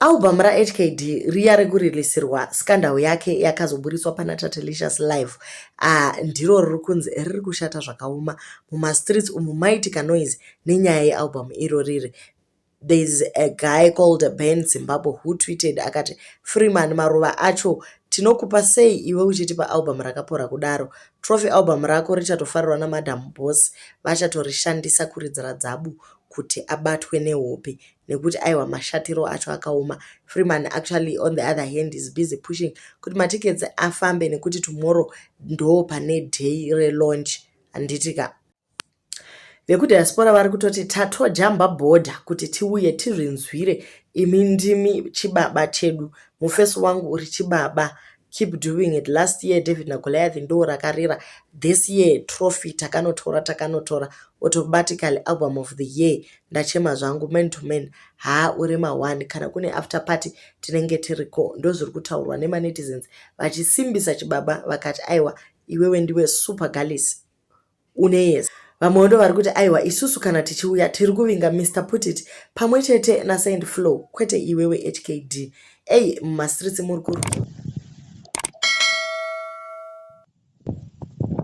Album raHKD riya rekurilisirwa scandal yake yakazoburitswa pana Tatelicious Live ndiro riri kunzi riri kushata zvakaoma mumastreets umu maitika noise nenyaya yealbum iro riri. There's a guy called Ben Zimbabwe who tweeted akati Freeman maruva acho tinokupa sei iwe uchitipa album rakapora kudaro. Trophy album rako richatofarirwa naMadam Boss vachatorishandisa kuridzira dzabu kuti abatwe nehope nekuti aiwa mashatiro acho akaoma. Freeman actually on the other hand is busy pushing kuti matickets afambe nekuti tomorrow ndo pane day relaunch handiti ka. Vekudiaspora vari kutoti tatojamba bhodha kuti tiuye tizvinzwire imi ndimi chibaba chedu mufesi wangu uri chibaba keep doing it last year David naGoliath ndo rakarira this year trophy takanotora takanotora automatically album of the year ndachema zvangu man to man haa uri ma1 kana kune after party tinenge tiriko ndozviri kutaurwa nemanetizens vachisimbisa chibaba vakati aiwa iwewe ndiwe super galis une yes vamwewo ndo vari kuti aiwa isusu kana tichiuya tiri kuvinga Mr Putit pamwe chete naSaint Flow kwete iwewe HKD ei mumastreets muri kuri.